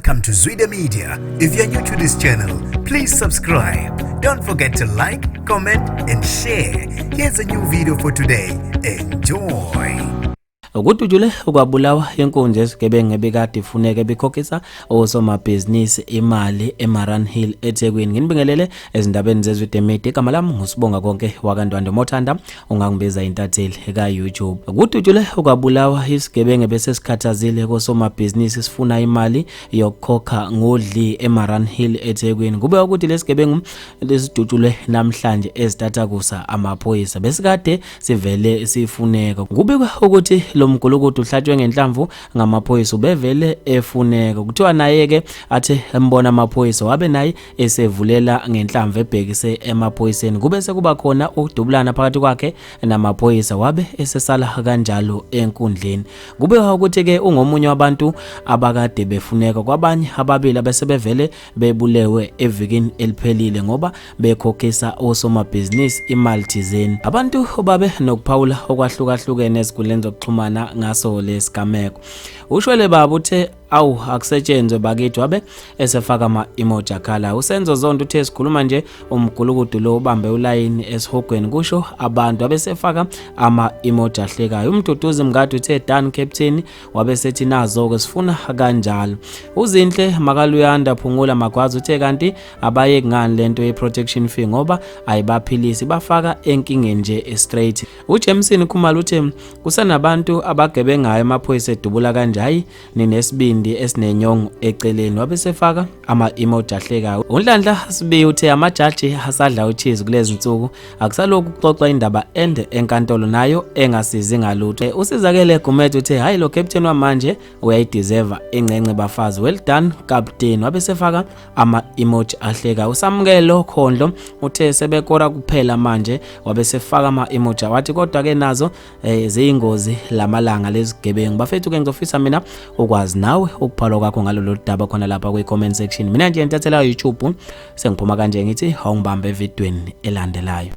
Welcome to Zwida Media. If you're new to this channel, please subscribe. Don't forget to like, comment, and share. Here's a new video for today. Enjoy. Kudutshulwe kwabulawa inkunzi yesigebengu ebikade ifuneka ebikhokhisa osomabhizinisi imali eMariannhill eThekwini. Nginibingelele ezindabeni zeZwide Media. Igama lami nguSibonga Konke wakaNdwandwe Mothanda, ungangibiza intatheli ka-YouTube. Kudutshulwe kwabulawa isigebengu bese sikhathazile kosomabhizinisi sifuna imali yokukhokha ngodli eMariannhill eThekwini. Kube ukuthi lesigebengu lesidutshulwe namhlanje ezitathakusa amaphoyisa besikade sivele sifuneka. Kubikwa ukuthi lo mgulukudu uhlatshwe ngenhlamvu ngamaphoyisa, ubevele efuneka. Kuthiwa naye-ke athe embona amaphoyisa wabe naye esevulela ngenhlamvu ebhekise emaphoyiseni, kube sekuba khona ukudubulana phakathi kwakhe namaphoyisa, wabe esesala kanjalo enkundleni. Kubekwa ukuthi-ke ungomunye wabantu abakade befuneka kwabanye ababili abesebevele bebulewe evikini eliphelile ngoba bekhokhisa osomabhizinisi imali thizeni. Abantu babe nokuphawula okwahlukahlukene ezinkundleni zokuxhumana ngaso lesigameko. Ushwele baba uthe awu akusetshenzwe bakithi, wabe esefaka ama-emoji akhala. USenzo Zondo uthe sikhuluma nje umgulukudu lo ubambe ulayini esihogweni, kusho abantu, abesefaka ama-emoji ahlekayo. UMduduzi Mngadi uthe done captain, wabe sethi nazo-ke sifuna kanjalo. UZinhle Makaluyanda Phungula Magwazi uthe kanti abayeki ngani lento ye-protection fee ngoba ayibaphilisi, bafaka enkingeni nje straight. UJameson Khumalo uthe kusenabantu abagebengayo amaphoyisa edubula kanje, hayi ninesibindi esinenyongo eceleni, wabe sefaka ama-emoji ahlekayo. UNhlanhla Sibiya uthe amajaji asadla ucheese kulezi nsuku, akusalokhu kuxoxa indaba ende enkantolo nayo engasizi ngalutho. USizakele Gumede uthe hayi lo captain wamanje uyayideserve ingcence bafazi, well done captain, wabe sefaka ama-emoji ahlekayo. USamukelo Khondlo uthe sebekora kuphela manje, wabe sefaka ama-emoji wathi kodwa-ke nazo ziyingozi lamalanga lezigebengu. Bafethu ke ngizofisa mina ukwazi nawe ukuphalwa kwakho ngalolu daba khona lapha kwi-comment section. Mina nje ntathela YouTube sengiphuma kanje, ngithi awungibambe evidweni elandelayo.